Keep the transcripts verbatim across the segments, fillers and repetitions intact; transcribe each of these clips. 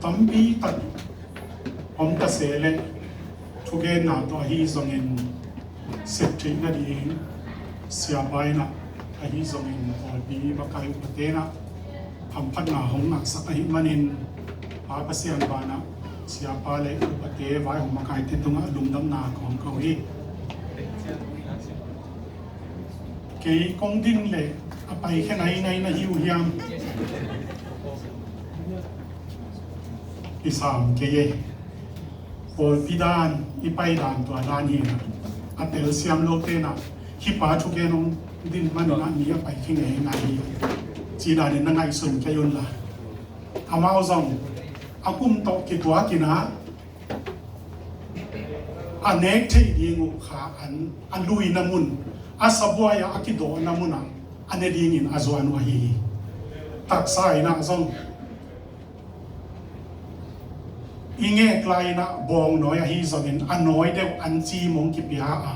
Tampi tak om ta se leh, thugenna tawh ahi zongin sep theih nading siapa in ah, ahi zongin pawlpi makai upate in ah hamphatna hong ngahsak ahih manin, Pa Pasian banah siapa le upate, vaihawm makaite tungah lungdamna kong ko hi. Kei kong din leh a paikhia nainai na hi uh hiam? I sam kei e. Pawlpi dan, i pai dan, tua dan hi na. A telsiam lote na, hih pa thugen hong din manin ah mi a paikhia ngeingai hi, ci danin na ngaihsun kei un la. Amau zong a kum tawh kituakin ah, a nek theih ding uh kha an, a luina mun, a sabuai ah a kidawhna mun ah a ne dingin a zuan uh ahi hi. Taksa in ah zong i ngek lai in ah bawng nawi ahi zongin a nawi deuh an cim hong kipia a,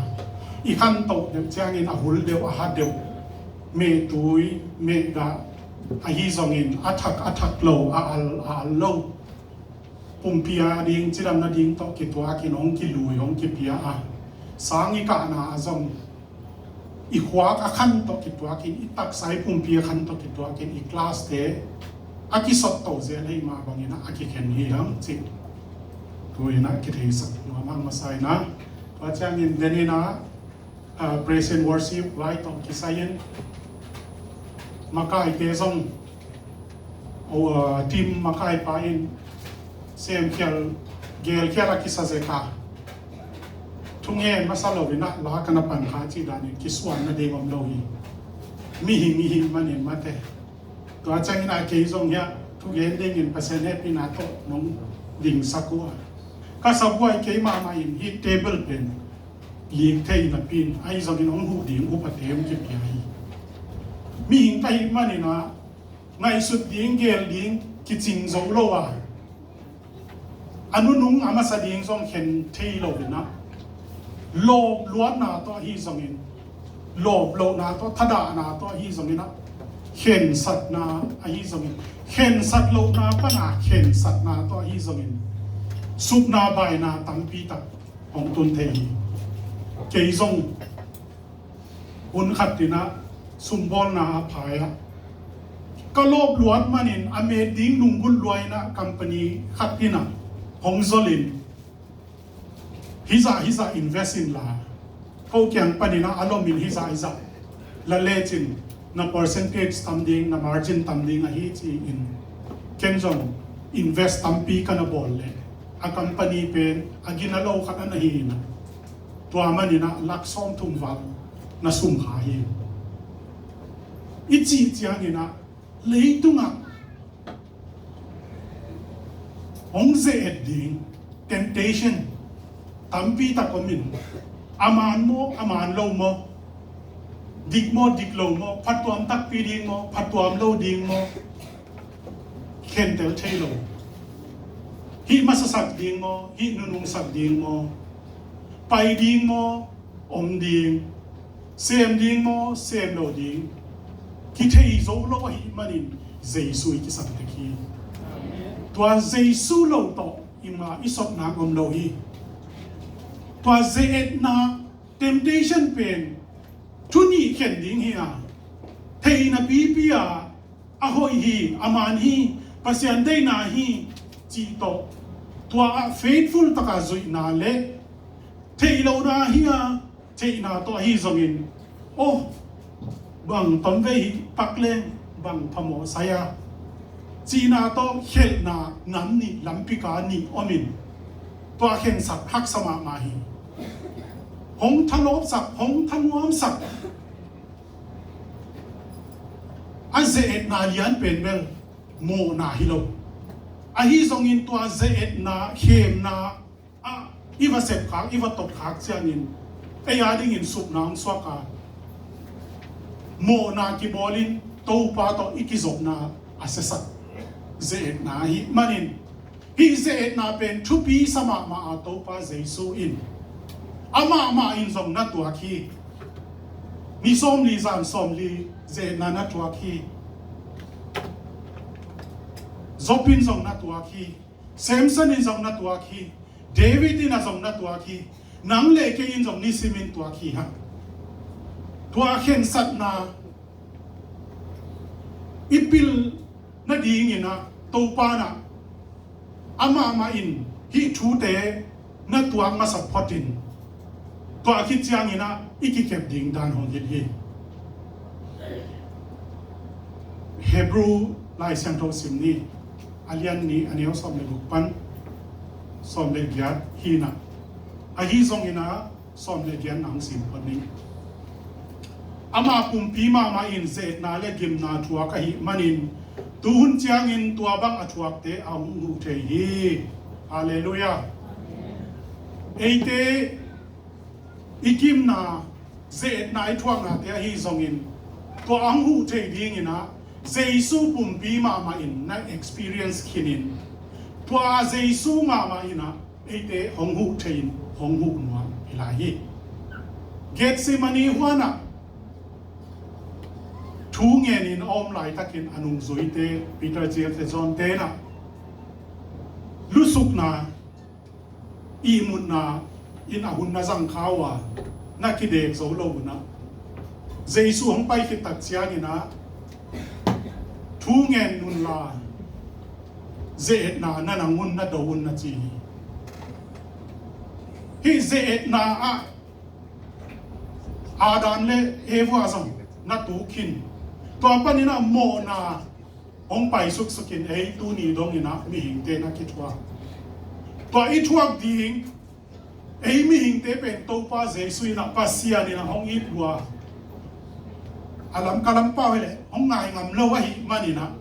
i khantoh deuh ciangin a hul deuh, a hat deuh, mehtui, mehgah ahi zongin a thak, a thak lo, a al, a al lo, pumpi a ding, cidam nading tawh kituakin hong kilui, hong kipia a, sang i kahna ah zong i khuak a khan tawh kituakin, i taksa i pumpi a khan tawh kituakin, i class-te a kisot to zel ahih mah bangin ah a kikhen hi hang cih tu in ah kitheisak nuam hang masa in ah. Tua ciangin den in ah, ah, praise and worship vai tawh kisai in, makaite zong, oh, ah, team makaipa in semkhial, gelkhial a kisa zek a, thungen masa lo in ah la ka na pan kha cih danin kisuan nading om lo hi. Mihing i hih manin mate. Tua ciangin ah kei zong hiah thugen dingin Pasian hehpihna tawh nong dingsak uh a, ka sabuai kei mahmah in hih table pen lik thei napi in, ahi zongin hong huh ding upate hong kipia hi. Mihing ka hih manin ah ngaihsut ding, gel ding kicing zo lo a, a nunung a masa ding zong khen thei lo in ah, lawp luatna tawh ahi zongin, lawp lohna tawh, thadahna tawh ahi zongin ah, khensatna ahi zongin, khensat lohna pan a khensatna tawh ahi zongin, supna baina tampi tak hong tun thei hi. Kei zong hun khat in ah sumbawlna a phai ah, ka lawp luat manin a met ding lunggulh lua in ah company khat in ah hong zol in, hizah hizah invest in la, ko kiang panin ah a lom in hizah hizah la lecin na percentage tam ding, na margin tam ding ahi ci-in, ken zong invest tampi ka na bawl leh a company pen a gina lo khat a na hi in ah, tua manin ah lak sawmthum val na sum kha hi. I cih ciangin ah leitungah hong ze-et ding temptation tampi tak om in, a man maw, a man lo maw, dik maw, dik lo maw, phattuam takpi ding maw, phattuam lo ding maw, khentel thei lo. Hih masasak ding maw, hih nunungsak ding maw, pai ding maw, om ding, sem ding maw, sem lo ding, kithei zo lo ahih manin Jesu i kisam tek hi. Tua Jesu lo tawh i ma i sotna om lo hi. Tua ze-etna temptation pen thu nih khen ding hi a, theihna pipi a, a hoih hi, a man hi, Pasian deihna hi cih tawh, tua ah faithful taka zuihna le theih lohna hi a, theihna tawh ahi zongin, oh, bang tomvei hi pak leng bang phamawh sai a, cihna tawh khelhna nam nih, lampi ka nih om in, tua khensat haksa mahmah hi. Hong thalawpsak, hong thanuamsak a ze-etna lian pen bel mawhna hi lo. Ahi zongin tua ze-etna, khemna ah i va sepkhak, i va totkhak ciangin ei a dingin supna hong suak a, mawhna kibawlin Topa tawh i kizopna a siasak ze-etna ahih manin, hih ze-etna pen thupi sa mahmah a, Topa Jesu in amahmah in zong na tuak hi. Ni sawmli zan sawmli ze-etna na tuak hi. Job in zong na tuak hi. Samson in zong na tuak hi. David in a zong na tuak hi. Nang le kei in zong nisimin tuak hi hang. Tua khensatna i pil nadingin ah Topa in ah amah mah in hih thute na tuak masak photin, tua khit ciangin ah i kikep ding dan hong hilh hi. Hebrew Lai Siangtho sim ni, a lian ni, a neu sawm le guk pan sawm le giat hi in ah, ahi zongin ah sawm le giat na hong sim phot ning. Ama pumpi mahmah in zeetna le gimna thuak ahih manin, tuhun ciangin tua bang a thuakte a hong huh thei hi. Halleluiah. Eite i gimna, zeetna, i thuaknate ahi zongin, tua a hong huh thei dingin ah Jesu pumpi mahmah in na experience khinin, tua Jesu mahmah in ah eite hong huh thei in hong huh nuam hi lai hi. Gethsemane huan ah thu ngenin a om laitakin a nungzuite, Peter, James le John te in ah lusukna, ihmutna in a hun na zang kha uh a, na kidek zo lo un ah, Jesu hong pai khit tak ciangin ah thu ngen un la, zeetna na nang un, na do un, na ci hi. Hih zeetna ah Adam le Eva zong na tuk khin. Tua panin ah mawhna hong pai suksuk in ei tuni dongin ah mihingte na kithuak. Tua i thuak ding ei mihingte pen Topa Jesu in ah, Pasian in ah hong it lua. A lam ka lam pau hi leh hong ngai ngam lo ahih manin ah,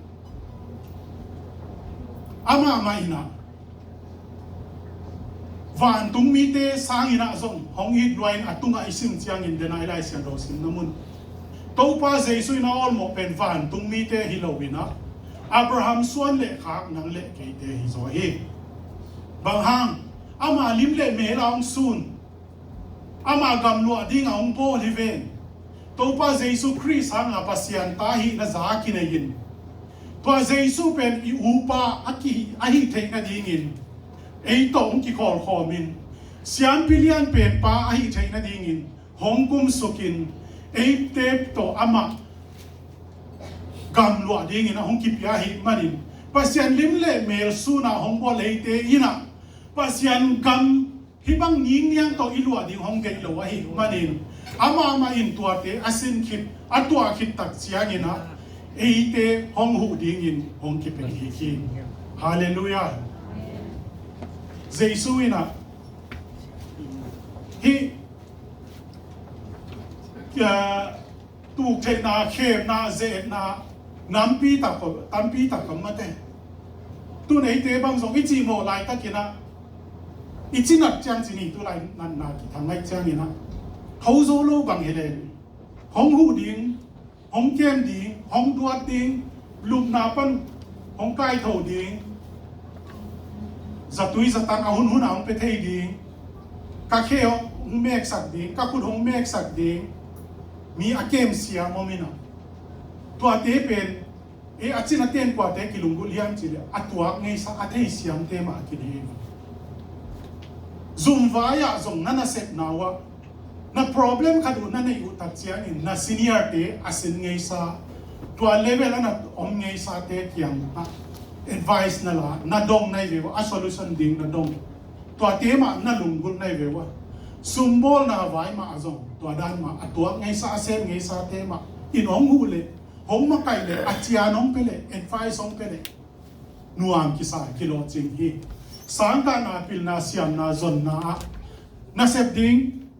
amah mah in ah vantung mite sangin ah zong hong it lua in, a tungah i sim ciangin, den a i Lai Siangtho simna mun, Topa Jesu in a awlmawh pen vantung mite hi lo in ah, Abraham suan le khak nang le keite hi zaw hi. Bang hang? Ama lim le mel a hong sun, ama gamluah ding a hong bawl hi ven. Topa Jesu Khrist hanga Pasian ta hihna za kinei in, tua Jesu pen i upa a ki, a hih theih nadingin ei tawh hong kikhawlkhawm in, siampi lian pen pa a hih theih nadingin hong kumsuk in, eite tawh amah gamluah dingin a hong kipia ahih manin, Pasian lim le mel sun a hong bawl eite in ah Pasian gam hih bang ningniang tawh i luah ding hong deih lo ahih manin, amah mah in tuate a sin khit, a tuah khit tak ciangin ah eite hong huh dingin hong kipia hi hi. Halleluiah. Jesu in ah hih, ah, tuktheihna, khemna, zeetna nampi tak, tampi tak om mate. Tun eite bang zong i cihmawh laitakin ah, i cinat ciang cin hi, tulai natna kithang ngaih ciangin ah, tho zo lo bang hi leh, hong huh ding, hong kem ding, hong duat ding, lupna pan hong kaitho ding, zatui zatang a hunhun a hong pia thei ding, ka khe hong meksak ding, ka khut hong meksak ding, mi a kem siam om in ah, tuate pen, e, a cin a ten kuate kilunggulh hiam cih leh, a tuak ngeisa a thei siamte mah a kinei hi. Zumvai ah zong na nasepna uh ah, na problem khat uh na neih uh tak ciangin, na senior te a sin ngeisa, tua level a na om ngeisate kiang ah advice na la, na dong na hi ve uh a, solution ding na dong. Tuate mah na lunggulh na hi ve uh a. Sumbawlna vai mah a zong tua dan mah, a tuak ngeisa, a sem ngeisate mah in hong huh leh, hong makaih leh, a cian hong pia leh, advice hong pia leh, nuam kisa, kilawhcing hi. Sangkahna, pilna, siamna, zonna ah nasep ding,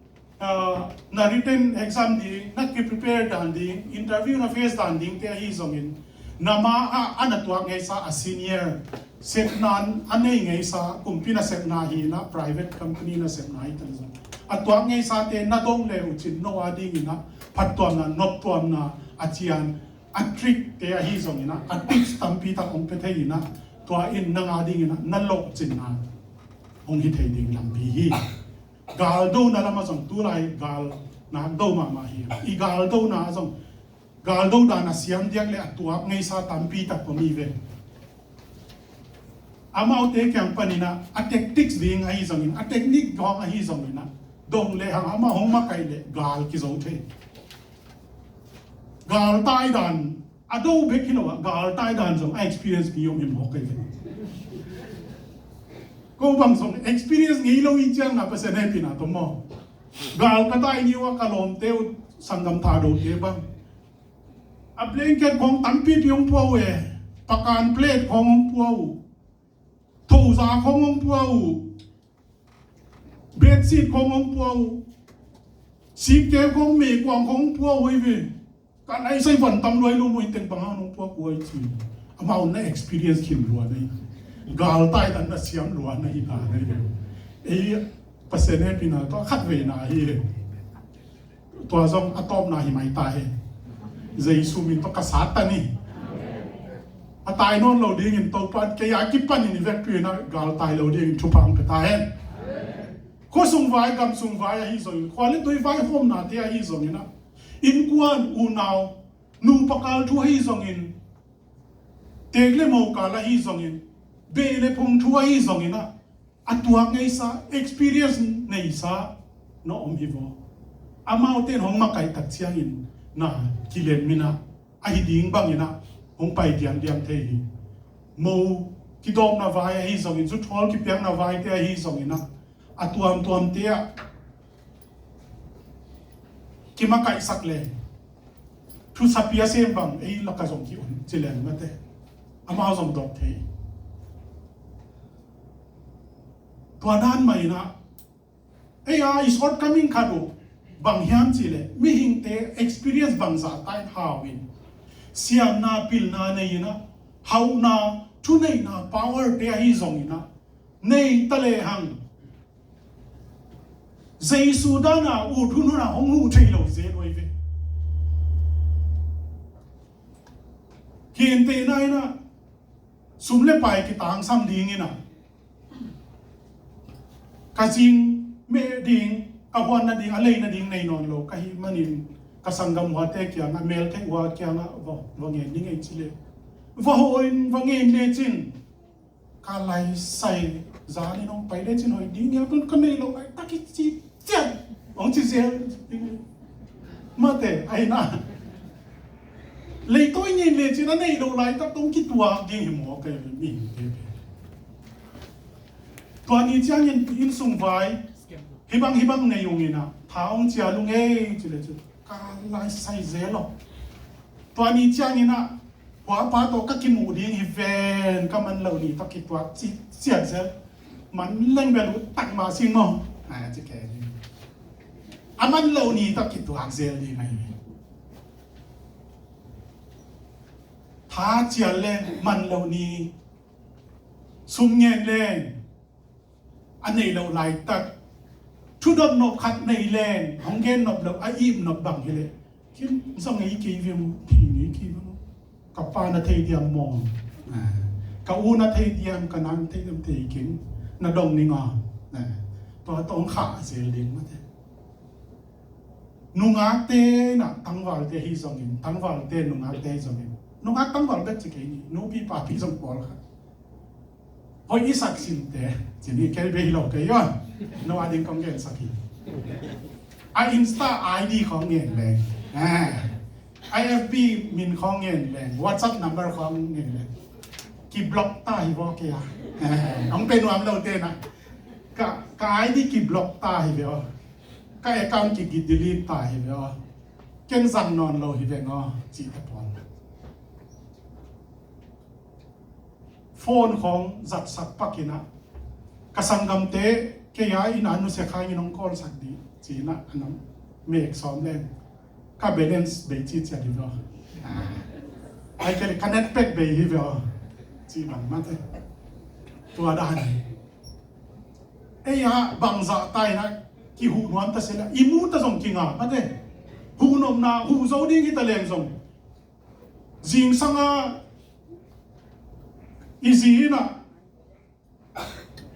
ah, na written exam ding, na ki-prepare dan ding, interview na face dan dingte ahi zongin, na ma ah a na tuak ngeisa a senior, sepna a nei ngeisa, kumpi nasepna hi in ah, private company nasepna hi tan zong, a tuak ngeisate na dong le uh cin, no a dingin ah phattuamna, noptuamna, a cian, a trick te ahi zongin ah, a tips tampi tak hong pia thei in ah, tua in nang a dingin ah na lawhcinna hong hi thei ding lampi hi. Galdona lamah zong tulai gal nak do mahmah hi. I galdona ah zong, galdo dan a siam diak le a tuak ngeisa tampi tak om hi ve. Amaute kiang panin ah, a tactics ding ahi zongin, a technique dong ahi zongin ah, dong le hang amah hong makaih leh gal kizo thei. Gal tai dan, a do bek hi lo ah, gal tai dan zong a experience mi om hi mawk ahi ve. Ko bang zong experience ngei lo i ciang na Pasian hehpihna tawh maw. Gal ka tai ni uh a, ka lawmte uh, sanggam Thadote bang, a blanket khong tampipi hong pua uh e, pakan plate khong hong pua uh, thoza khong hong pua uh, bedsheet khong hong pua uh, sipte khong, meikuang khong hong pua uh hi ve. Ka naisai van tam luai lo, muin teng bang hang hong pua uh hi ci. Amau na experience khin lua na hi. Gal tai dan na siam lua na hi ta na hi. Ei, Pasian hehpihna tawh khat veina hi. Tua zong a tawpna hi mai ta hi. Jesu min tawh ka sat ta ni. A tai nawn lo dingin Topa in kei a kipanin i vekpi in ah gal tai lo dingin thupha hong pia ta hen. Khua sung vai, gam sung vai ahi zongin, khua le tui vaihawmnate ahi zongin ah, innkuan, unau, nupa kal thu ahi zongin, teek le mo kal ahi zongin, beh le phung thu ahi zongin ah, a tuak ngeisa, experience neisa na om hi vaw. Amaute in hong makaih tak ciangin na kilem in ah, ahi ding bangin ah hong pai diamdiam thei hi. Mo kidawpna vai ahi zongin, zuthawl kipiakna vaite ahi zongin ah, a tuamtuamte ah kimakaihsak leng, thusapi a sem bang ei lak ah zong ki-un ci leng mate, amau zong dawk thei. Tua dan mah in ah, ei a i shortcoming khat uh bang hiam cih leh, mihingte experience bangzah ta in hau in, siamna pilna nei in ah, hauhna, thuneihna power te ahi zongin ah, nei ta lehang, Jesu dan a ut hun hun a hong huh thei lo zel uh hi ve. Gentehna in ah, sum le pai kitangsam dingin ah, ka zing meh ding, ka huan nading, a lei nading nei nawn lo ka hih manin, ka sanggam huate kiangah, meltheih hua kiangah va, va ngen ning ei ci leh, va hawh in va ngen lecin, ka laisai zan in hong pai lecin hoih ding hiam, tun ka neih loh laitak hi ci ciat hong ci zel. Mate, ahi na, leitawi ngen lecin a neih loh laitak tawh hong kituak ding hi mawk ei, mi hi. Tua ni ciangin inn sung vai hih bang hih bang nei ung in ah, tha hong cial ung ei ci lecin, ka laisai zel lo. Tua ni ciangin ah, huapa tawh ka kimuh ding hi ven, ka man lo ni tawh kituak ci ciat zel. Man leng bel uh tak mah sing maw, a ci kei ding. A man lo ni tawh kituak zel ding ahi. Tha cial leng man lo ni, sum ngen leng, a neih loh laitak, thudot nop khat nei leng, hong gen nop loh, a ip nop bang hi leh, kin zong ei kei ve maw, thei ngei kei ve maw, ka pa na thei diam maw, ka u na thei diam, ka nang thei diam, thei kin, na dong ning a, tua tawh hong khah zel ding mate. Nungakte in ah tangvalte hi zongin, tangvalte nungakte hi zongin, nungak tangval bek ci kei ni, nupi papi zong pawlkhat. Hoih i sak sinte, ci ni, kei bek hi lo kei a, no a ding kong gensak hi. A Insta I D khong ngen leng, a, a F B min khong ngen leng, WhatsApp number khong ngen leng, ki-block ta hi vaw kei a. Hong pe nuam lote na, ka, ka I D ki-block ta hi ve aw. Ka account ki, ki-delete ta hi ve aw. Ken zang nawn lo hi veng aw, ci ta puan. Phone khong zatsak pak in ah, ka sanggamte kei a inn a nusia kha in hong call sak dih ci in ah, a nong mek sawm leng, ka balance bei ci ciat hi ve aw. Ai kei ka net pack bei hi ve aw, ci bang mate. Tua dan hi. Ei a bangzah ta in ah kihuh nuam ta se leh, i mu ta zong kinga mate. Huhnopna, huh zo ding hi ta leng zong, zingsang a i zi in ah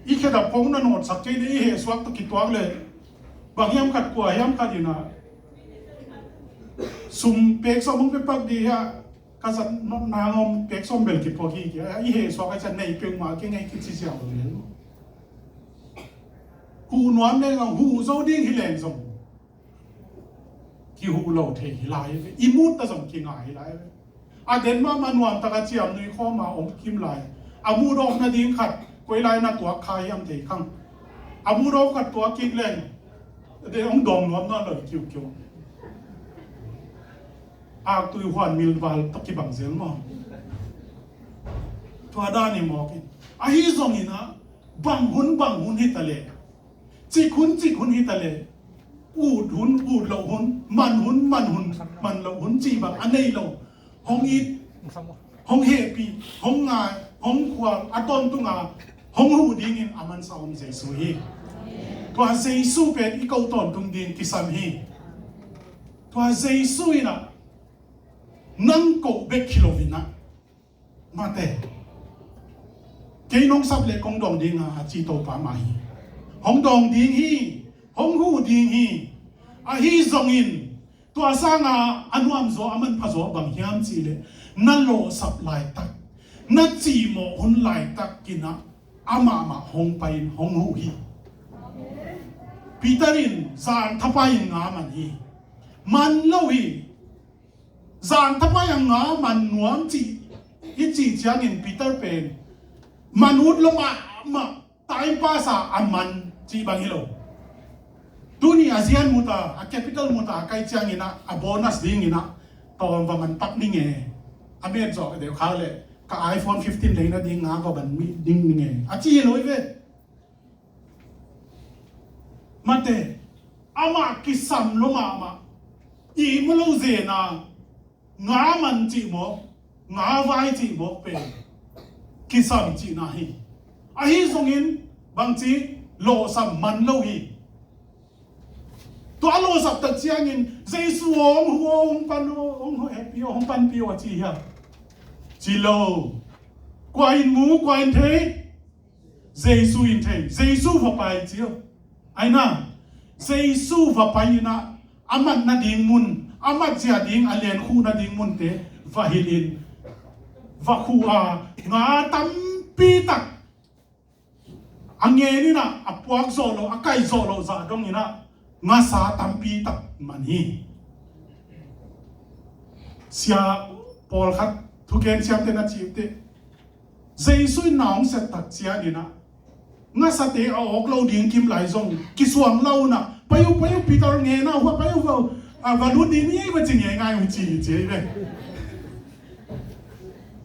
i khedap khong na nawtsak kei leh, i hehsuak tawh kituak leh, bang hiam khat, kua hiam khat in ah sum pek sawm hong pe pak dih hiah, ka zat nang om pek sawm bel kipuak hi kei a, i heh suak a ciah nei peuhmah kei ngei kici ziau lo lel. Huh nuam leng a huh zo ding hi leng zong kihuh lo thei hi lai ve. I mut ta zong kingai hi lai ve. A den mahmah nuam tak a ciam nui khawm a om kim lai. A mut awk nading khat koi lai na tuak kha hiam thei khang. A mut awk khat tuak kik leng de hong dawng nuam nawn lo kiukiu. Aktui huan mil val tawh kibang zel maw? Tua dan i mawk in. Ahi zongin ah bang hun bang hun hi ta leh, cik hun cik hun hi ta leh, ut hun ut loh hun, man hun man hun, man loh hun cih bang a nei lo. Hong it, hong hehpih, hong ngai, hong khual a tawntung a hong huh dingin a mansa om Jesu hi. Tua Jesu pen i ko tawntung ding kisam hi. Tua Jesu in ah nang ko bek hi lo in ah, mate, kei nong sap leh kong dawng ding a, a ci Topa mah hi. Hong dawng ding hi. Hong huh ding hi. Ahi zongin tua sanga a nuamzaw a manphazaw bang hiam cih leh, na lawhsap laitak, na cihmawh hun laitak in ah amah mah hong pai in hong huh hi. Peter in zan thapai in nga man hi. Man lo hi. Zan thapai a nga man nuam cih i cih ciangin Peter pen man ut lo mahmah, time pass a a man cih bang hi lo. Tuni a zian mu ta, a capital mu ta, a kai ciangin ah a bonus dingin ah tawm va man pak ning e. A met zawh deuh kha leh ka iPhone fifteen lei nading nga va man mi ding ning e, a ci hi lo hi ve. Mate, amah kisam lo mahmah. Ihmu lo zena nga man cih mawk, nga vai cih mawk pen kisam cihna hi. Ahi zongin bangci lawhsam man lo hi. Tua lawhsap tak ciangin Jesu aw, hong hu aw, hong pan aw, hong hehpih aw, hong panpih aw a ci hiam? Ci lo. Kua in mu, kua in thei? Jesu in thei. Jesu va pai ci aw. Aina, Jesu va pai in ah a mat nading mun, a matzia ding, a lenkhuh nading munte va hilh in, va khuh a, nga tampi tak a ngen in ah a puak zawh loh, a kaih zawh loh zah dong in ah ngasa tampi tak man hi. Sia pawlkhat thugen siamte na cih uh teh, Jesu in na hong set tak ciangin ah ngasate a awk lo ding kim lai zong kisuang lo na, pai uh, pai uh, Peter ngen a, hua pai uh, va, a, va lut ding ni ei, va ci ngei ngai uh ci, ci ei ve.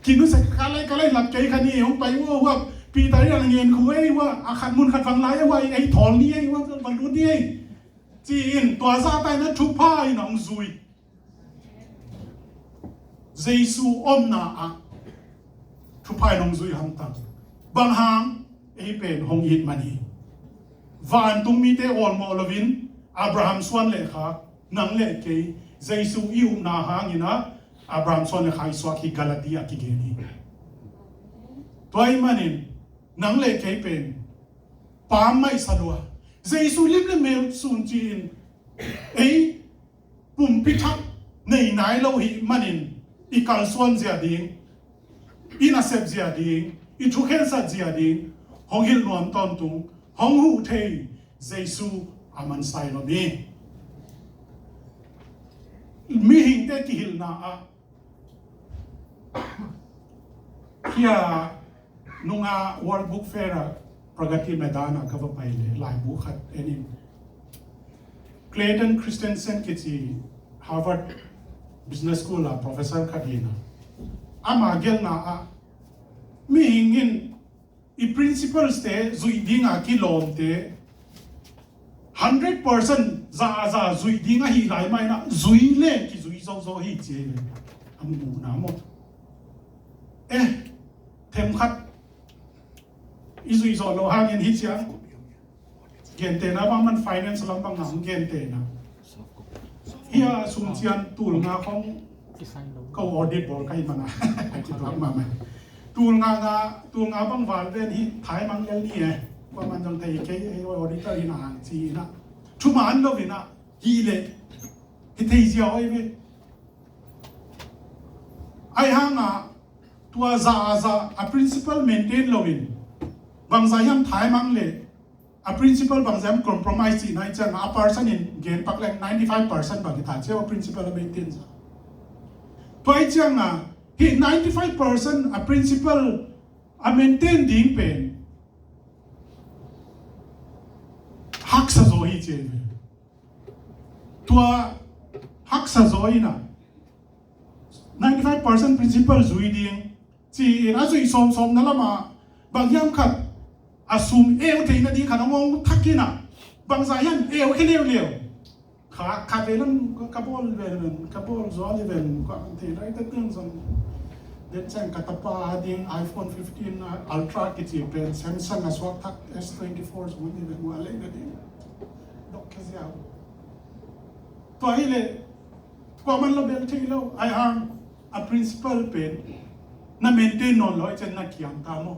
Kinu se ka lai, ka lai lat kei kha ni, hong pai uh, hua Peter in a ngen khu ei, hua a khat mun khat vang lai, hua ei thawl ni ei, hua va lut ni ei. Ci-in tua zahta in a thupha in a hong zui. Jesu omna ah thupha in hong zui hamtang. Bang hang? Ei pen hong it man hi. Vantung mite awlmawh loin Abraham suan le kha, nang le kei, Jesu i upna hangin ah Abraham suan le kha i suak hi, Galati ah kigen hi. Tua ahih manin nang le kei pen pammaih sa lua. Jesu lim le mel sun ci-in ei pumpi thak nei nai lo hih manin i kalsuan zia ding, i nasep zia ding, i thukhensat zia ding hong hilh nuam tawntung, hong huh thei Jesu a mansa hi lo mi. Mihingte kihilhna ah hia nunga World Book Fair ah Pragati Maidan ah ka va pai le laibu khat en in. Clayton Christensen kici Harvard Business School ah professor khat hi na. Ama gelhna ah mihing in i principles te zuih dinga kilawmte hundred percent za a za zuih ding ahi lai mah in ah zui le kizui zozo hi ci hi. A muhna maw? Eh, themkhat i zuih zawh loh hangin hi ciang gentehna bang man finance lam bang a hong gentehna. Hia sum cian tul nga khong ka audit bawl ka hi mana. Ka kituak mahmah. Tul nga nga, tul nga bang val ven hi thai mang lel ni e. Kua man zong thei kei, ei auditor hi na hang ci hi na. Thuman lo hi na, hi le hi thei ziau ei ve. Ahih hangin tua za a za a principle maintain loin bangzah hiam thaimang le a principle bangzah hiam compromise cihna ahih ciangin a person in gen pak leng ninety five percent bang hi ta ciau a principle a maintain za. Tua ahih ciangin hih ninety five percent a principle a maintain ding pen haksa zaw hi ci hi ve. Tua haksa zaw in a ninety five percent principle zui ding ci-in a zuih sawmsawmna lamah bang hiam khat a sum eu theihna ding khat a ngawng thak in a bangzah hiam eu khia leuleu. Kha, kha ve lam ka bawl ve lam, ka bawl zaw le ve lam, ka te lai ta teng zong. Den ciang ka tapa ding iPhone fifteen Ultra kici pen Samsung a suak thak S twenty-four zong ni ve mua lei na ding. Dok ka ziau. Tua hi le, kuaman lo bel thei lo, ahih hang a principle pen na maintain nawn lo ahih ciang na kiam ta maw?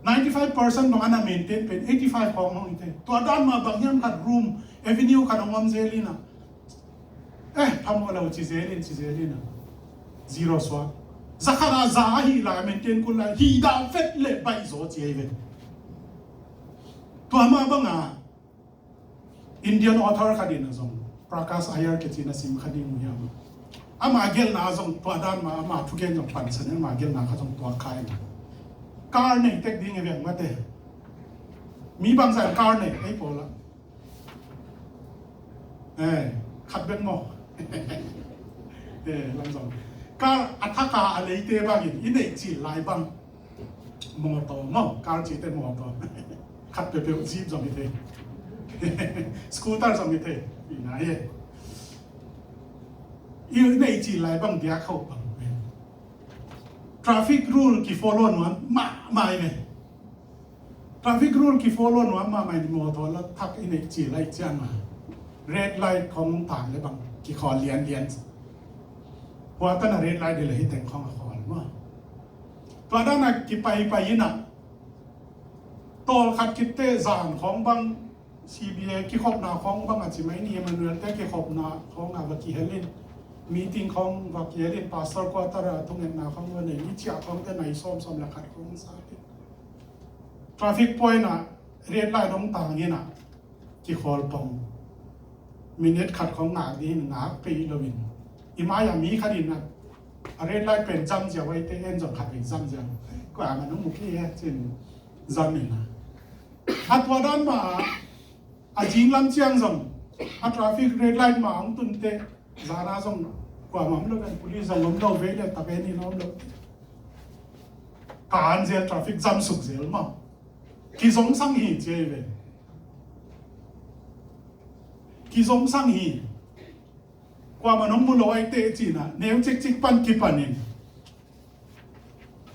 Ninety five percent bang a na maintain pen eighty five khawng hong hi thei. Tua dan mah bang hiam khat room, avenue khat hong om zel in a. Eh, phamawh lo ci zel in, ci zel in a. Zero suak. Za khat a za ahi lai maintain kul lai. Hi dah vet le baih zaw ci ahi ve. Tua mah bang a Indian author khat in a zong, Prakash Iyer kici na sim kha ding uh hiam? Ama gelhna zong tua dan mah, ama thugen zong pansan in ama gelhna kha zong tua kha in. Car nei tek ding hi ve mate. Mi bangzah car nei, ei pawl ah. Eh, khat bek maw? Eh, lam zong. Car a thak a a leite bangin, i neih cil lai bang. Mawtaw maw, car cihte mawtaw. Khat peuhpeuh jeep zong hi thei. Scooter zong hi thei. I nai e. I neih cil lai bang diak khawh bang ve. Traffic rule kifollow nuam mahmah hi ve. Traffic rule kifollow nuam mahmah in mawtaw la thak i neih cil lai ciang a. Red light khong tang le bang kikhawl lianlian. Hua tan a red light dih le hi teng khong a khawl maw. Tua dan a kipaipai in a, tawlkhat khit teh zan khawng bang, C B A kikhopna khawng bang a ci mai ni, Emmanuel te kikhopna khawng a va kihel in, meeting khawng va kihel in, pastor quarter a thungetna khawng va nei, ni ciah khawng te nai sawmsawm le khat khawng sa khin. Traffic point a red light dong tang in a, kikhawl pong. Minute khat khong ngak ding in ngak pei lo in. I mai a mi khat in a, a red light pen jam ziau ai te en zong khat in jam ziau. Kua ma nong mu ki he cin jam in a. A tua dan ma a, a zing lam ciang zong, a traffic red light ma ong tun te, zana zong, kua ma om lo kan police zong om lo ve le, ta ve ni om lo. Ka an zel traffic jam suk zel ma. Kizong sang hi ci ve. Kizong sang hi. Kua ma nong mu lo ai te cina, neu cikcik pan kipan in.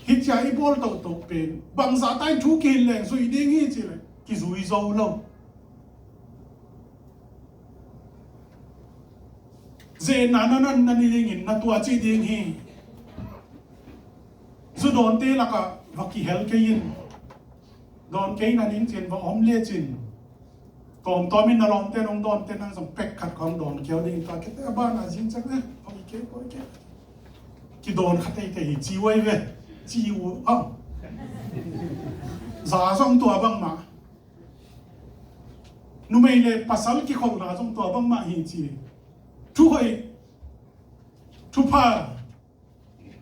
Hi cia i bawl tohtoh pen, bangzah ta in thu kihil leng zui ding hi ci le, kizui zo lo. Zenna na nan na ni ding in na tua ci ding hi. Zu dawnte laka va kihel kei in. Dawn kei na ning cin va om le cin. Tawmtawm in na lawmte nong dawnte nang zong pek khat kong dawn keu ding ta kete a ban a zing cak eh, poi kei, poi kei. Kidawn kha teitei hi ci uai ve. Ci u a. Za zong tua bangmah. Numei le pasal kikholhna zong tua bangmah hi ci. Thuhoih, thupha,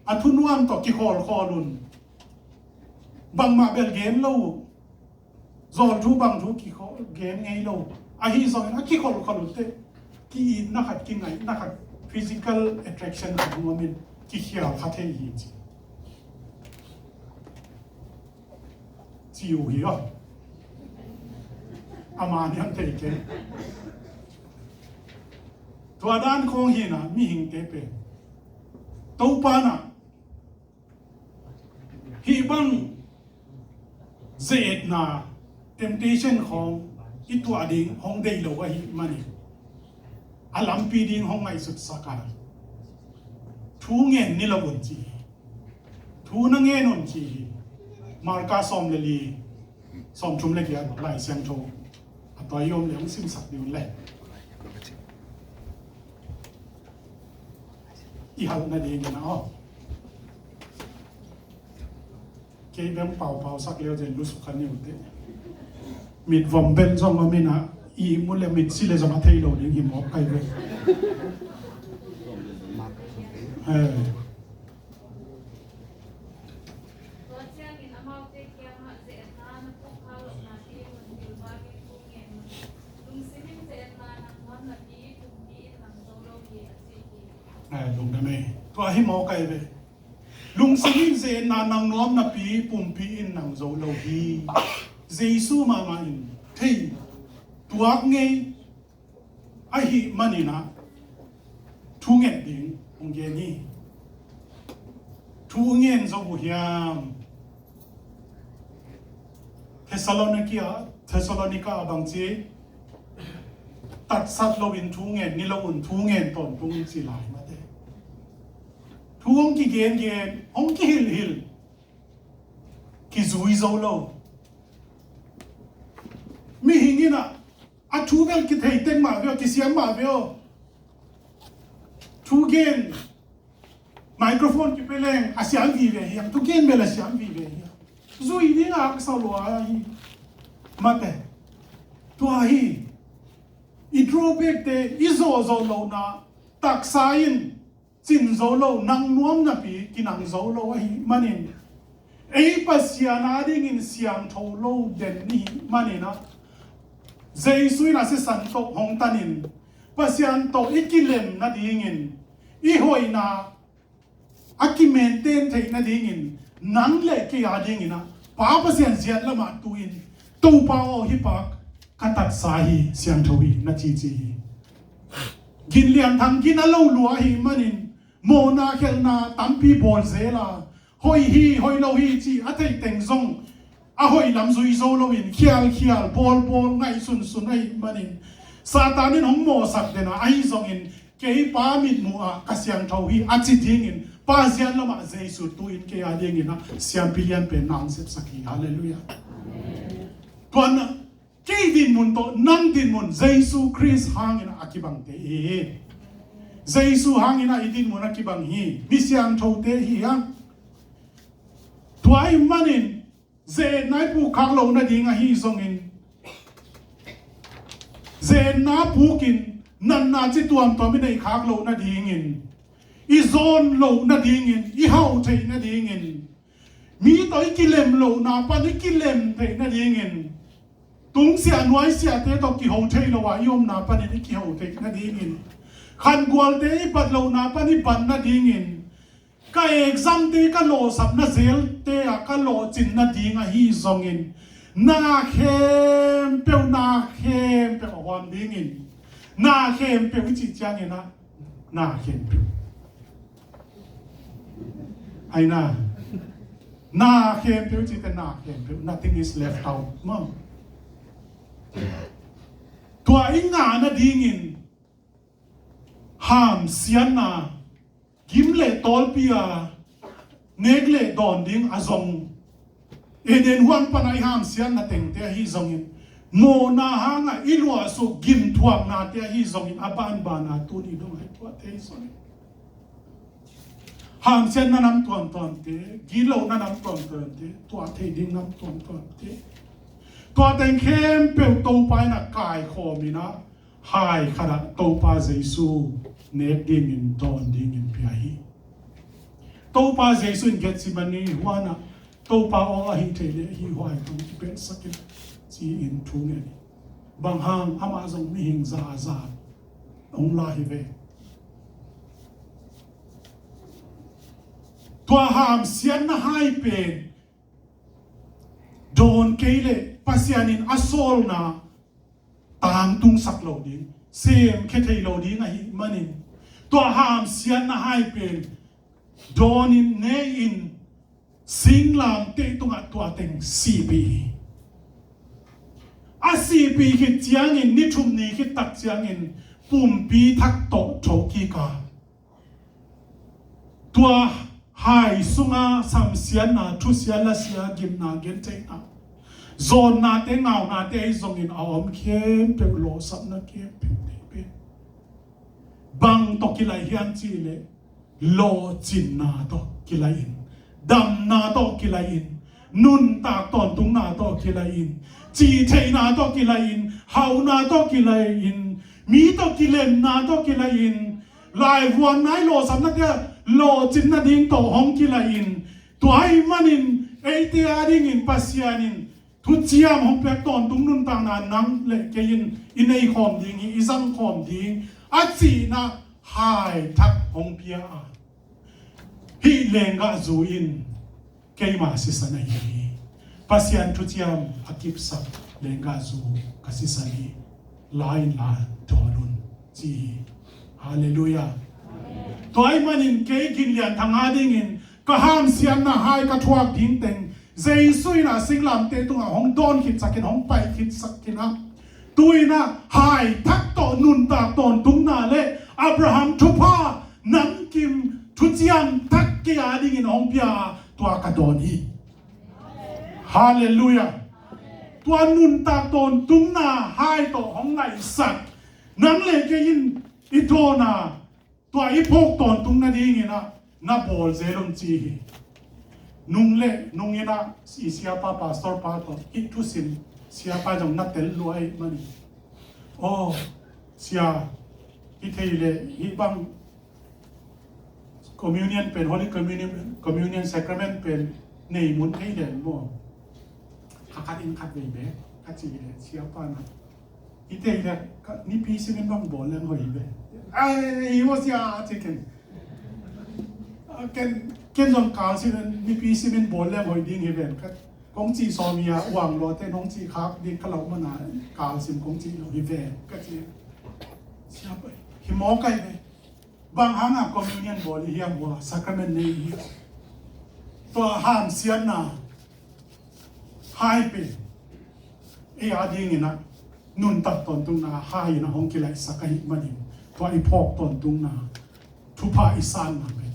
a thunuam tawh kikhawlkhawl un. Bangmah bel gen lo uh. Zawlthu bangthu kikhol gen ngei lo uh. Ahi zongin a kikholhkhawl uh teh ki-itna khat, kingaihna khat, physical attraction khat nuamin kikhial kha thei hi ci. Ci uh hi aw. Ama niam thei kei. Tua dan khawng hi na mihingte pen. Topa na hih bang ze-etna temptation khawng i tuah ding hong deih lo ahih manin a lampi ding hong ngaihsutsak a thu ngen ni lo un ci hi. Thu na ngen un ci hi. Marka sawm le li, sawm thum le giat Lai Siangtho a tawi om le hong simsak ding un le. i halh nadingin a aw. Kei beng paupau sak leu zen lusuk kha ni uh teh. Mit vom beng zong om in a, i mu le mit si le zong a thei lo ding hi mawk kai ve. Eh. Tua ciangin amaute kiangah, "Ze-etna na puk khak loh napi hun pilvangin thu ngen un. Lungsim in ze-etna nang nuam napi pumpi in nang zo lo hi," a ci hi. Eh, lungdam ei. Tua hi mawk kai ve. Lungsim in ze-etna nang nuam napi pumpi in nang zo lo hi. Jesu mahmah in thei tuak ngei ahih manin ah thu ngen ding hong gen hi. Thu ngen zo uh hiam? Thessalonika, Thessalonika a bang ci, tatsat loin thu ngen ni lo un, thu ngen tawntung ci lai mate. Thu hong kigen gen, hong kihilhil, kizui zo lo. Mihing in ah a thu bel kithei teng mah ve aw, kisiam mah ve aw. Thu gen, microphone kipia leng a siam vive hiam, thu gen bel a siam vive hiam. Zui ding a haksa lua hi. Mate. Tua hi. I drawback te, i zawhzawh lohna, taksa in cin zo lo, nang nuam napi kinang zo lo ahih manin, ei Pasian adingin siangtho lo den i hih manin ah, Jesu in a sisan tawh hong tanin, Pasian tawh i kilem nadingin, i hoihna a kimaintain theih nadingin, nang le kei adingin ah, Pa Pasian ziat lamah tu-in, Topa aw, hih pa ka taksa hi, siangtho hi, na cici hi. Gin lianthang gin a lo lua ahih manin, mawhna khelhna tampi bawl zel a, hoih hi, hoih lo hi ci a theih teng zong a hoih lam zui zo loin, khialkhial, bawlbawl, ngaihsunsun ahih manin, Satan in hong mawhsak den a, ahi zongin, kei Pa mitmuh ah ka siangtho hi a ci dingin, Pa ziat lamah Jesu tu-in kei adingin ah siampi lian pen na hong sepsak hi. Halleluiah. Tua na, kei dinmun tawh nang dinmun Jesu Khrist hangin a kibangte i hi. Jesu hangin a i dinmun a kibang hi. Mi siangthote i hi hang. Tua ahih manin, ze-etna i puk khak loh nading ahi zongin, ze-etna pukin natna ci tuamtuam i neih khak loh nadingin, i zawn loh nadingin, i hauh theih nadingin, mi tawh i kilem lohna pan i kilem theih nadingin, tungsiah nuaisiahte tawh kiho thei lo a i omna panin i kiho theih nadingin, khangualte i bat lohna pan i bat nadingin, ka examte, ka lawhsapna zelte ah ka lawhcin nading ahi zongin, na khempeuh, na khempeuh a huam dingin, na khempeuh i cih ciangin ah, na khempeuh. Ai na. Na khempeuh cihte na khempeuh. Nothing is left out. Maw. Tua i ngah nadingin hamsiatna, gim le tawlpi a nek le dawn ding a zong, Eden huan pana i hamsiatna tengte ahi zongin, mawhna hangah i luahsuk gimthuaknate ahi zongin, a banbana tuni dong ahi tuate ahi zongin, hamsiatna nam tuamtuamte, gitlohna nam tuamtuamte, tuah thei ding nam tuamtuamte, tua teng khempeuh Topa in a kaikhawm in a, hai khat ah Topa Jesu nek dingin, dawn dingin pia hi. Topa Jesu in Gethsemane huan ah, Topa aw, ahih theih leh hih huai tawh kipelhsak in, ci-in thu ngen hi. Bang hang, amah zong mihing za a za hong la hi ve. Tua hamsiatna hai pen dawn kei leh Pasian in a sawlna tangtungsak lo ding, semkhia thei lo ding ahih manin, tua hamsiatna hai pen dawnin, ne-in, singlamteh tungah tua teng sihpih hi. A sihpih khit ciangin, ni thum ni khit tak ciangin, pumpi thak tawh thokik a, tua hai sunga samsiatna, thusia, lasia, gimna, gentheihna, zawnnate, ngaunate ahi zongin a om khempeuh, lawhsapna khempeuh te pen bang tawh kilaih hiam cih leh, Lawhcinna tawh kilai-in, damna tawh kilai-in, nuntak tawntungna tawh kilai-in, cihtheihna tawh kilai-in, hauhna tawh kilai-in, mi tawh kilemna tawh kilai-in, laivuanna i lawhsapna te ah lawhcin nading tawh hong kilai-in, tua ahih manin eite adingin Pasian in thuciam hong piak tawntung nuntakna nang le kei in i nei khawm ding hi, i zang khawm ding a cihna hai thak hong pia a, hih lenggahzu in keima sisan ahi hi. Pasian thuciam a kipsak lenggahzu ka sisan hi. La in la dawn un ci hi. Halleluiah. Tua ahih manin kei Gin Lian Thang adingin ka hamsiatna hai ka thuak ding teng Jesu in a singlamteh tungah hong dawn khitsakin, hong pai khitsakin ah, tu-in ah hai thak tawh nuntak tawntungna le Abraham thupha namkim thuciam thak kei adingin hong pia a, tua ka dawn hi. Halleluiah. Tua nuntak tawntungna hai tawh hong ngaihsak nang le kei in i dawn a, tua i phawk tawntung nadingin ah na bawl zel un ci hi. Nung le nung in ah i siapa, pastor pa tawh hih thusim siapa zong na tel lua ahih manin, aw sia, hih thei le hih bang communion pen, Holy Communion, Communion Sacrament pen nei mun thei le maw, kha khat in khat vei be ka ci le siapa na, i te le, nipi simin bang bawl leng hoih ve. Ai, i maw sia, a ci ken. Ken, ken zong kal simin, nipi simin bawl leng hoih ding hi ven. Kong ci sawm hi a, uang lua te nong ci khak ding ka lo mana, kal sim kong ci lo hi ven ka ci. Siapa, hi maw kai ve. Bang hanga communion bawl i hiam, hua sacrament nei i hiam? Tua hamsiatna hai pen ei adingin ah nuntak tawntungna hai in ah hong kilaihsak ahih manin, tua i phawk tawntungna thupha i sanna pen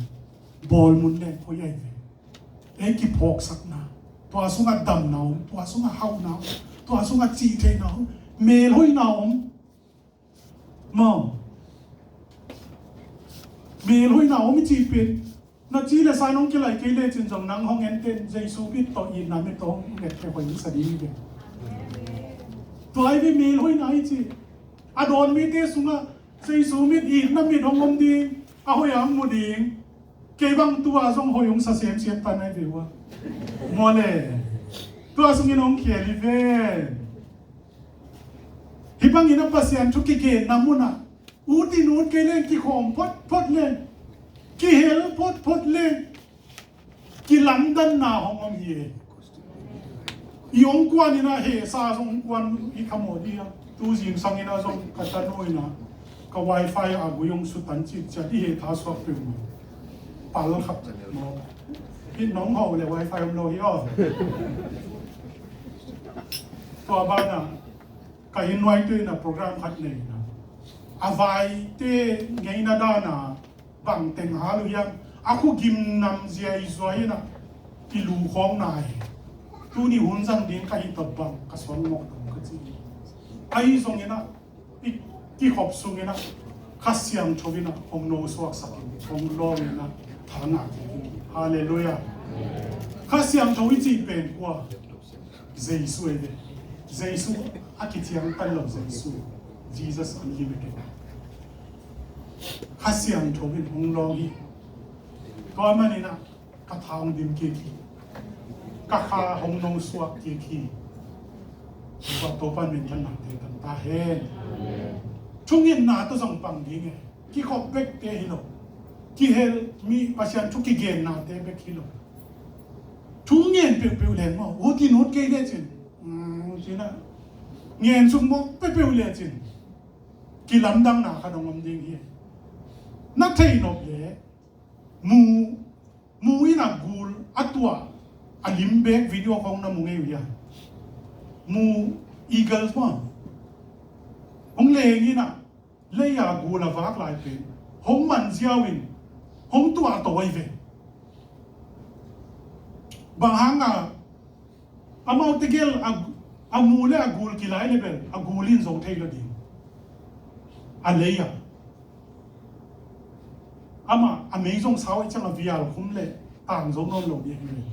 bawl mun leng koi ahi ve. Ei kiphawksakna, tua sungah damna om, tua sungah hauhna om, tua sungah cihtheihna om, melhoihna om. Maw, melhoihna om i cih pen, na ci le sa in hong kilai kei lecin zong nang hong enten Jesu mit tawh itna mit tawh hong nget kei hoih sa ding hi ve. Tua hi ve melhoihna i cih. A dawn mite sungah Jesu mit, itna mit hong om ding, a hoih a hong mu ding. Kei bang tua zong hoih hong sa semsem tan ahi ve ua. Maw le. Tua sungin hong khel hi ve. Hih bangin a Pasian thu kigenna munah ut in ut kei leng, kikhawm photphot leng, kihel photphot leng, kilamdanna hong om hi e. I hong kuan in ah hehsa zong hong kuan i khamawh dih a. Tu zingsang in ah zong ka tanu in ah ka wifi a gui hong sutan citciat, i heh tha suak peuhmah. Pal khap maw. Hih nong hawh le wifi om lo hi aw. Tua banah ka inn nuai tu in a program khat nei in a, a vaite ngeina dana bang teng hal uh hiam, a khu gim nam ziaizuai in a, i lu khawng nai. Tuni hun zang ding ka hi tawh bang ka suan mawk dong ka ci. Ahi zongin a, i, i khop sungin a, Kha Siangtho in a hong no suaksak in, hong lawng in a, tha ngah kik in. Halleluiah. Kha Siangtho i cih pen kua? Jesu ei ve. Jesu a kithiang tan lo Jesu. Jesus an hi ve ke. Kha Siangtho in hong lawng hi. Tua manin a ka tha hong dim kik hi. Ka kha hong no suak kik hi. Tua Topa in minthanna te tang ta hen. Thungetna tawh zong pang ding e. Kikhop bekte hi lo. Kihel mi Pasian thu kigennate bek hi lo. Thu ngen peuhpeuh leng maw, ut in ut kei lecin, um, cina, ngen suk mawk peuhpeuh lecin, kilamdanna khat hong om ding hi. Na thei nop le, mu, mu in a gul a tuah a lim bek video khawng na mu ngei uh hia? Mu, eagles maw, hong leng in a, lei a gul a vak lai pen hong man ziau in hong tuah to ahi ve. Bang hanga amau tegel a, a mu le a gul kilai le bel a gul in zo thei lo ding. A lei a Amah a mei zong sau ahih ciangin a vial khum leh tang zo nawn lo ding hi.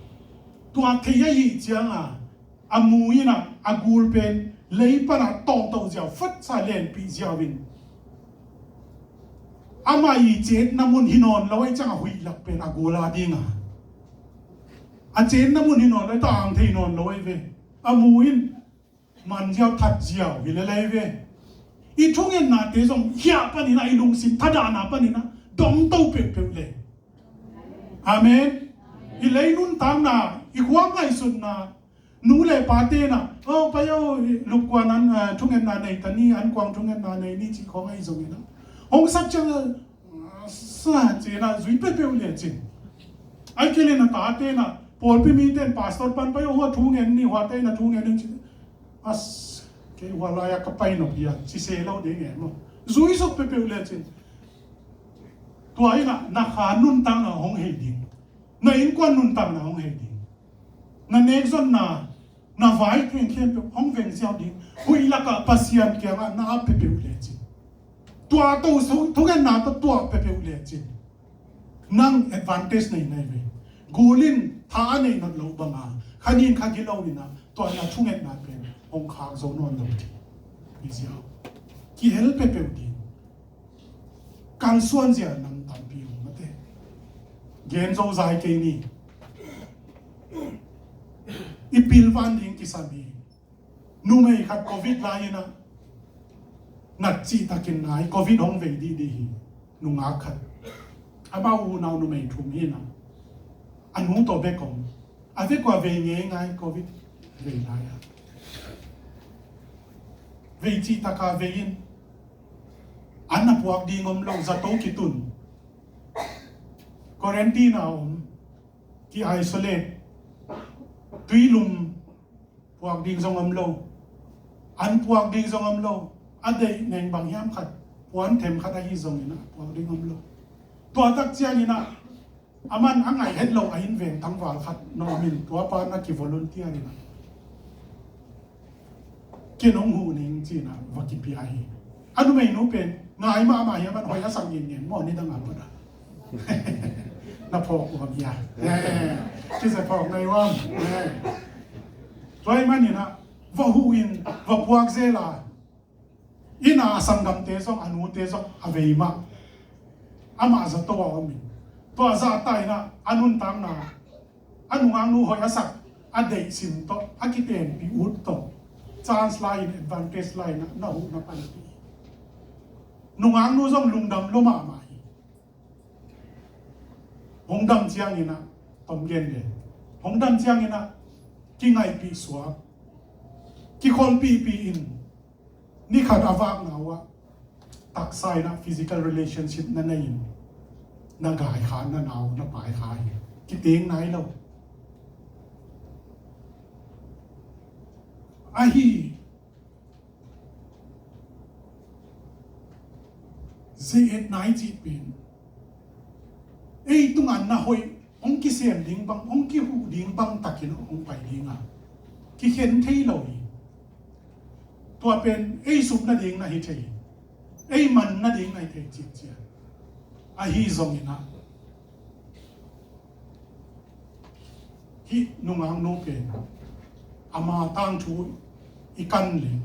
Tua thei ahih ciangin a mu in ah a gul pen lei pan a tawngto ziau, fatsa lenpih ziau in, amah i cetna mun hi nawn lo ahih ciangin a huih lak pen a gul a ding a, a cetna mun hi nawn lo, tang thei nawn lo ahi ve. A mu in man ziau, that ziau hi lel ahi ve. I thungetnate zong hiah panin ah, i lungsim thadahna panin ah dongto peuhpeuh le. Amen. I lei nuntakna, i khua ngaihsutna, nu le pate in ah, "Oh, pai oh, lupkuan an, ah, thungetna nei ta ni, an kuang thungetna nei ni," cih khawng ahi zongin ah, hong sak ciang, ah, sa ci-in ah zui peuhpeuh le cin. Ahih kei leh na tate in ah, pawlpi mite in pastor pan, "Pai oh, hua thungen ni, huate in ah thungen ni," ci. "As, kei hua lai-ah ka pai nop hi a," ci se lo ding e maw. Zui suk peuhpeuh le cin. Tua in ah na kha nuntakna hong hei ding, na innkuan nuntakna hong hei ding, na nekzonna, na vai khempeuh hong veng ziau ding. Huih lakah Pasian kiangah na ap peuhpeuh le cin. Tua to, thungetna tawh tuah peuhpeuh le cin, nang advantage nei na hi ve. Gul in tha a neih nop loh bangin kha nin kha gilo in ah tua na thungetna pen hong khak zo nawn lo ding hi ziau. Kihel peuhpeuh ding. Kalsuan zia nam tampi om mate. Gen zo zai kei ni. I pilvan ding kisam hi. Numei khat covid lai-in ah nat cihtakin nai, covid hong vei dihdih hi. Nungak khat, amau unau numei thum hi-in ah, a nu tawh bek om. A vek uh a vei ngeingai, covid vei lai-a, vei cihtak a vei in, an a puak ding om lo, zato kitun, quarantine a om, ki-isolate, tuilum puak ding zong om lo, an puak ding zong om lo. A deih neng bang hiam khat, puan them khat ahi zongin ah puak ding om lo. Tua tak ciangin ah, aman a ngaih het lo a inn veng tangval khat na om in, tua pa na ki-volunteer in ah, "Ken hong huh ning," ci-in ah va kipia hi. A numeinu pen ngai mahmah hi, aman hoih a sak ngingngen maw, nidang a pat ah. Na phawk uam hia? Eh, kizia phawk na hi uam? Eh. Tua ahih manin ah va huh in, va puak zel a, inn a a sanggamte zong, a nute zong a vei mah. Amah zato a om in, tua zahta in ah a nuntakna, a nungaknu hoih a sak, a deih sin tawh, a kitenpih ut tawh, chance la-in, advantage la-in ah na huh na panpih. Nungaknu zong lungdam lua mahmah hi. Hong dam ciangin ah, tom gen le, hong dam ciangin ah kingaihpih suak, kikholhpihpih in, ni khat a vakna uh ah taksa in ah physical relationship na nei in, na gai kha, na nau na pai kha hi. Kiteng nai lo. Ahi, ze-et nai cih pen ei tungah na hoih hong kisem ding bang, hong kihuh ding bang takin hong pai ding a, kikhen thei lo hi. Tua pen ei sup nading na hi thei, ei man nading na hi thei cih ciang. Ahi zongin ah, hih nungaknu pen ama tangthu i kan leh,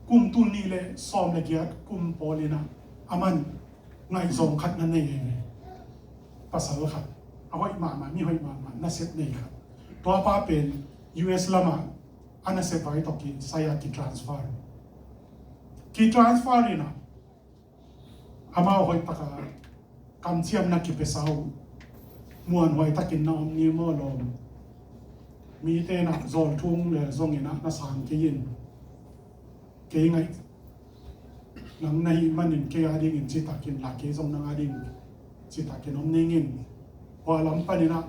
kum tul nih le sawm le giat kum pawl in ah, aman ngaihzawng khat na nei hi ve. Pasal khat, a hoih mahmah, mi hoih mahmah, nasep nei khat. Tua pa pen U S lamah a nasep vai tawh kisai-a ki-transfer. Ki-transfer in ah, amau hoih taka kamciamna kipia sa uh. Muanhuai takin na om ni maw lawm. Mite in ah zawlthung le zongin ah na sang kei in, kei ngaih nang na hih manin kei a dingin citakin la, kei zong nang a dingin citakin om ning in. Hua lam panin ah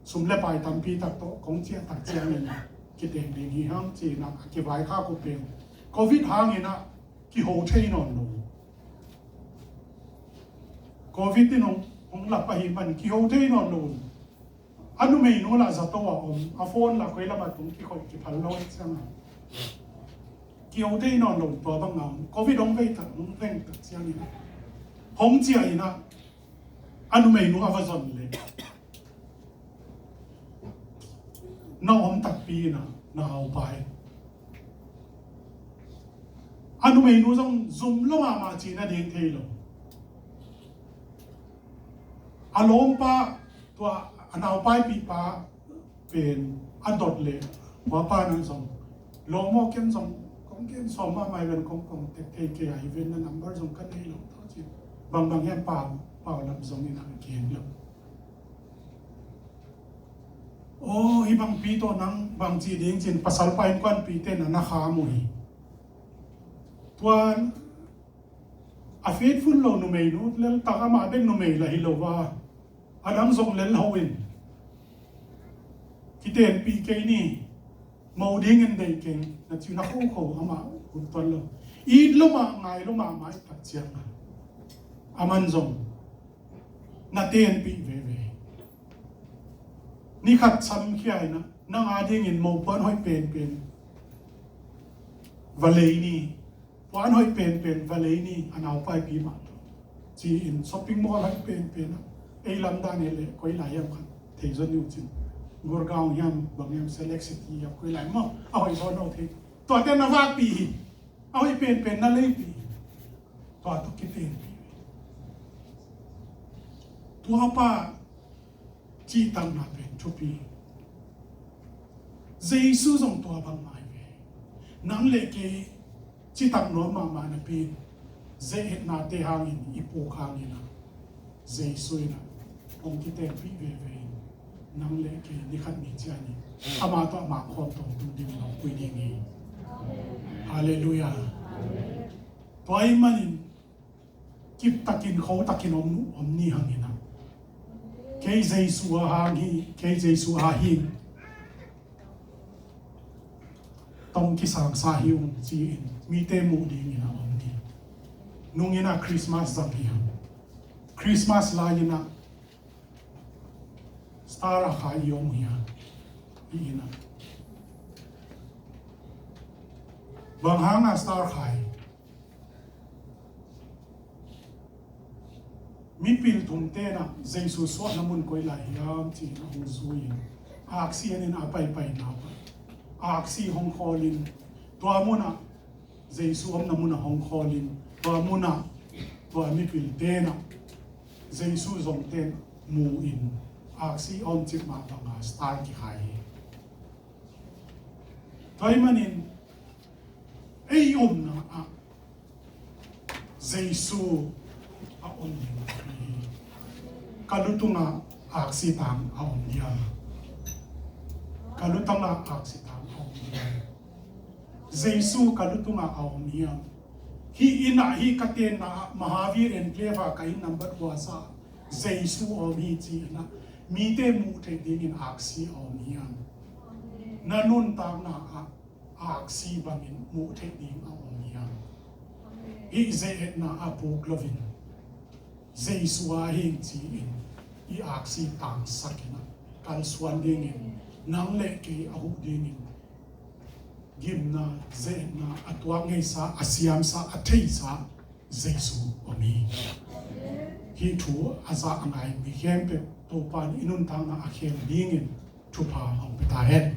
sum le pai tampi tak tawh kong ciah tak ciangin kiteng ding hi hang, ci-in ah a kivaikhak uh pen covid hangin ah kiho thei nawn lo. Covid in hong, hong lap ahih man kiho thei nawn lo. A numeinu lah zato a om, a phone lah koi lamah tung kikhoih kiphal lo ciang a, kiho thei nawn lo. Tua bang a om, covid hong vei tak, hong veng tak ciangin ah, hong ciah in ah, A numeinu a va zon leh na om takpi in ah na haupai. A numeinu zong zum lo mahmah ci nading thei lo. A lawmpa, tua a naupaipihpa pen a dot leh, tua pa nan zong, lawm aw, ken zong kong gen sawm mahmah hi ven, kong kong tek thei kei a hi ven, na number zong ka nei lo, tua ci. Bangbang hiam, pau, pau lam zong in a gen lo. Aw, hih bangpi tawh nang bang ci ding ci-in pasalpa innkuanpihte na na kham uh hi. Tua a faithful lo numeinu lel tak, amah bek numei lah hi lo a, a dang zong lel ho in, kitenpih kei ni, mo dingin deih keng, na ci, na khokho, amah hun tuan lo. It lo mah, ngai lo mahmah i tak ciang a, aman zong na tenpih veve. Ni khat samkhia in ah, nang a dingin mo puan hoih penpen va lei ni, puan hoih penpen va lei ni, a naupaipi mah tawh, ci-in shopping mall hoih penpen ah, ei lam dan hi leh koi lai hiam khat thei zaw ni uh cin, Gurgaon hiam, bang hiam, Select City hiam, koi lai maw, a hoih zaw no thei, tuate na vakpih hi. A hoih penpen na leipih hi. Tua tawh kitenpih. Tua pa cihtakna pen thupi. Jesu zong tua bangmah hi ve. Nang le kei cihtak nuam mahmah napi in, zeetnate hangin i puk hangin ah, Jesu in ah hong kitenpih veve in, nang le kei ni khat ni ciangin ama tawh ama khawm tawh tung ding lo pui ding hi. Halleluiah. Tua ahih manin kiptakin khotakin om, om ni hang in ah, kei Jesu a hang hi, kei Jesu a hi, tong kisangsa hi ung ci-in mite muh dingin a om ni. Nung in ah Christmas zang hi hang. Christmas lai in ah star a khai i om hi hang. Hi in ah, bang hang a star khai? Mipil thumte in ah Jesu suahna mun koi lai hiam ci-in a hong zui-in, aksi en in a paipaina pan aksi hong khawlin, tua mun ah, Jesu omna mun ah hong khawlin, tua mun ah tua mipilte in ah Jesu zongte in mu-in, aksi a om cik mah banga star kikhai hi. Tua ahih manin ei omna ah Jesu a om ding hi. Ka lutungah aksi tang a om hiam? Ka lutungah aksi tang a om hiam? Jesu ka lutungah a om hiam? Hih inn ah, hih ka tenna ah, Mahavir Enclave ah ka inn number kua sa, Jesu a om hi ci-in ah mite muh theih dingin aksi a om hiam? Na nuntakna ah aksi bangin muh theih ding a om hiam? Hih zeetna a puk loin Jesu a hing ci-in i aksi tangsak in ah kalsuan dingin, nang le kei a huh dingin gimna, zeetna a tuak ngeisa, a siamsa, a theisa Jesu om hi. Hih thu a za a ngai mi khempeuh Topa in i nuntakna a khem dingin thupha hong pia ta hen.